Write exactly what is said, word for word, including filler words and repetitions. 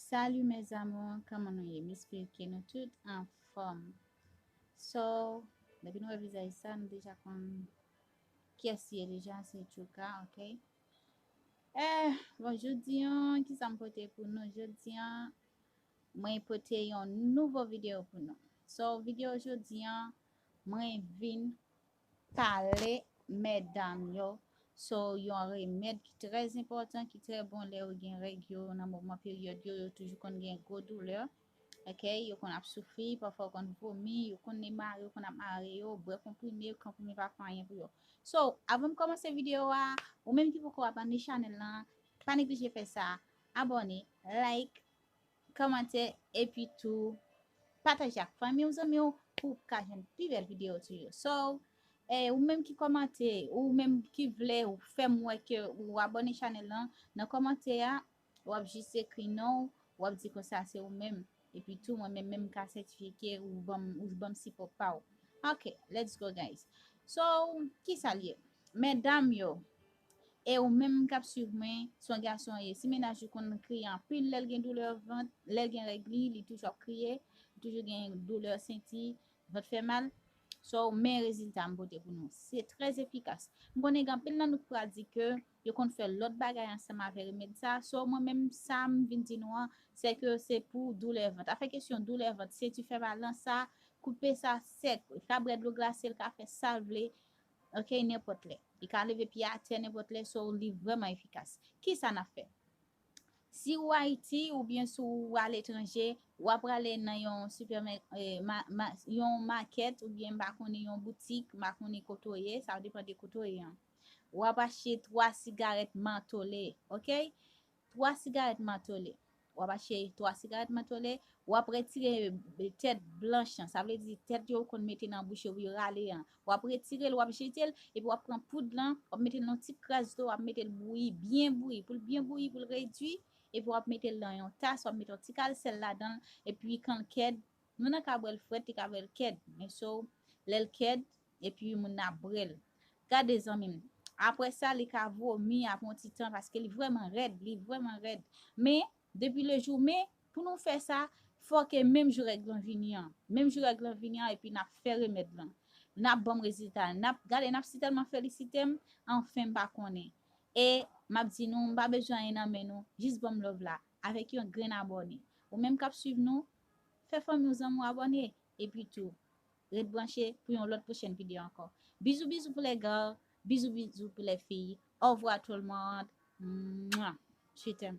Salut mes amours, kòman nou ye? M espere ke nou tout anfòm. So, depi nou wè vizaj sa, nou deja konn kiyès li ye deja, se Tchouka, ok? Eh, bon, jodi an, kisa m pote pou nou? Jodi an, mwen pote yon nouvo videyo pou nou. So, videyo jodi an, mwen vin pale medam yo. So, yon remèd ki trè enpòtan, ki trè bon lè yo gen règ yo, nan moman peryòd yo, yo toujou konn gen gwo doulè. Ok, yo konn ap soufri, pafwa yo konn vomi, yo konn ne mare, yo konn ap mare yo, bwè konprime, konprime pa fè anyen pou yo. So, avan m kòmanse videyo a, ou menm ki poko abòne chanèl lan, pa neglije fè sa, abòne, like, kòmante, epi tou pataje ak fanmi w, zanmi w, pou w ka jwenn pi bèl videyo tou yo. So, eh, ou menm ki kòmante, ou menm ki vle ou fè m wè ke ou abòne chanèl lan, nan kòmantè a, w ap jis ekri non w, w ap di konsa se ou menm. Epi tou, mwen menm, menm ka sètifike ou ban m, ou ban m sipò pa w. Ok, let's go, guys. So, kisa l ye? Medam yo, e ou menm k ap swiv mwen, se yon gason ye. Si mennaj ou konn kriye anpil lè l gen doulè vant, lè l gen règ li, li toujou ap kriye, li toujou gen doulè senti, vant fè mal. So, men rezilta m pote pou nou. Se trè efikas. M konnen gen anpil nan nou ki pral di ke yo konn fè lòt bagay ansanm avè remèd sa. So, mwen menm sa m vin di nou an, se ke se pou doulè vant. Afè kesyon doulè vant, se ti fè balans sa, koupe sa sèk. Li ka bwè dlo glase, li ka fè sa l vle. Ok, nenpòt lè. Li ka leve pye atè nenpòt lè, so li vrèman efikas. Kisa n ap fè? Si ou Ayiti oubyen si ou aletranje, w ap prale nan yon sipèmè, eh, ma, ma, yon makèt oubyen m pa konnen yon boutik, m pa konnen kote w ye, sa depann de kote w ye an. W ap achte twa sigarèt mantole, ok? Twa sigarèt mantole. W ap achte twa sigarèt mantole, w ap retire tèt blanch lan, sa vle di tèt yo konn mete nan bouch yo pou yo rale an. W ap retire l, w ap jete l, epi w ap pran poud lan, w ap mete l nan yon ti kras dlo, w ap mete l bouyi, byen bouyi, pou l byen bouyi, pou l redui, epi w ap mete l nan yon tas, w ap mete yon ti kal sèl ladan l, epi kan l kèd, nou nan ka bwè l frèt, li ka bwè l kèd, men so, lè l kèd, epi moun nan ap bwè l. Gade zanmi m, apre sa, li ka vomi apre yon ti tan, paske li vrèman rèd, li vrèman rèd. Men, depi le jou, men, pou nou fè sa, fò ke menm jou règ lan vini an, menm jou règ lan vini an, epi n ap fè remèd lan. N ap ban m rezilta. N ap, gade, n ap sitèlman felisite m, anfen m pa konnen. E m ap di nou, m pa bezwen anyen nan men nou, jis ban m love la, avèk yon grenn abòne. Ou menm k ap swiv nou, fè fanmi w, zanmi w abòne, epi tou, ret branche pou yon lòt pwochèn videyo ankò. Bizou, bizou pou les gars, bizou, bizou pou les filles. Au revoir tout le monde. Mwa. Je t'aime.